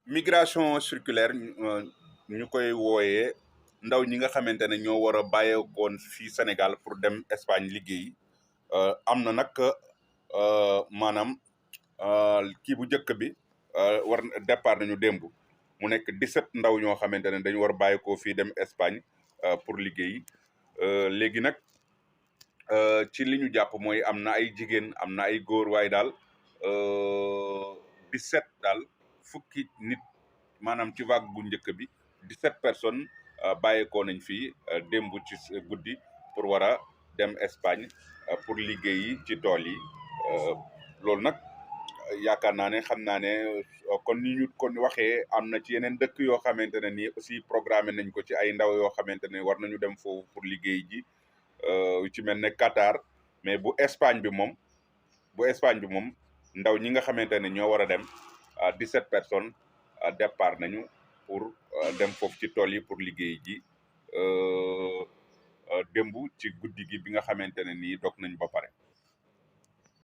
migration circulaire ñu koy wooyee ndaw ñi nga xamante ne ñoo war a bàyyeekoon fii Sénégal pour dem Espagne liggéey am na nag maanaam kii bu njëkk bi war départ nañu démb mu nekk 17 ndaw ñoo xamante ne dañu war a bàyyeekoo fii dem Espagne pour liggéey léegi nag ci li ñu jàpp mooy am na ay jigéen am na ay góor waaye daal 17 daal fukki nit maanaam ci vague bu njëkk bi 17 personnes bàyyeekoo nañ fii démb ci guddi pour war a dem Espagne pour liggéeyi ci tool yi loolu nag yaakaar naa ne xam naa ne kon ni ñu kon waxee am na ci yeneen dëkk yoo xamante ne nii aussi programmé nañ ko ci ay ndaw yoo xamante ne war nañu dem foofu pour liggéey ji ci mel ne Qatar mais bu Espagne bi moom ndaw ñi nga xamante ne ñoo war a dem 17 personnes départ nañu pour dem foofu ci tool yi pour liggéey ji démb ci guddi gi bi nga xamante ne nii dog nañ ba pare.